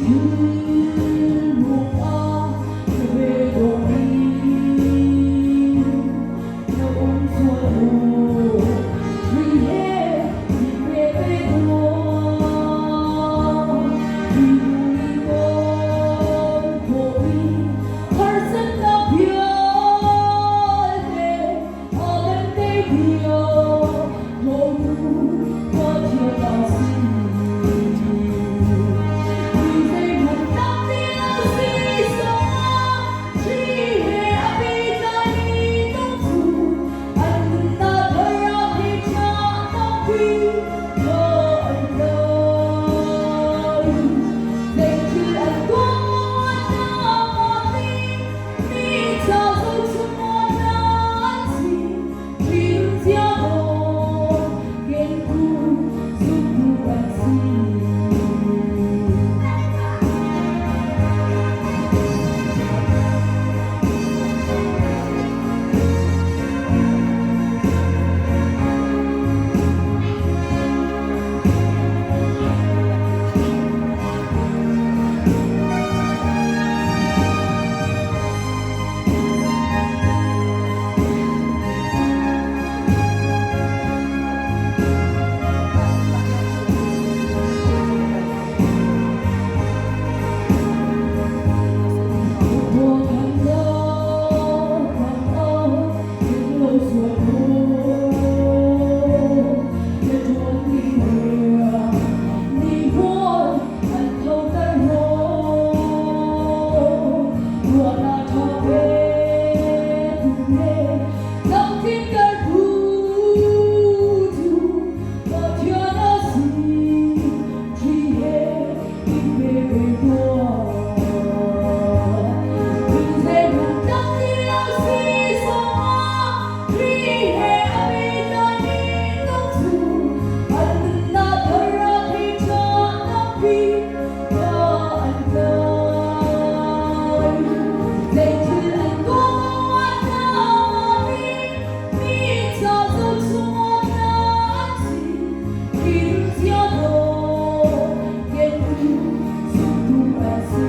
Thinlung ah na beidong i na um sual maw? Khrih he i pe ve tuah. Minung i ton khawh i harsatnak vialte a kan tei tiah khotu Pathian a si. Mi zeihmanh tak ti lo si zongah Khrih he a pehtlaimi nung cu an nunnak thar ah theiṭha tampi kha an tlai. Zeithil an tuah maw nih mi ca zohchung maw hna an si. Khrih cia nawn kentu zumtu an si.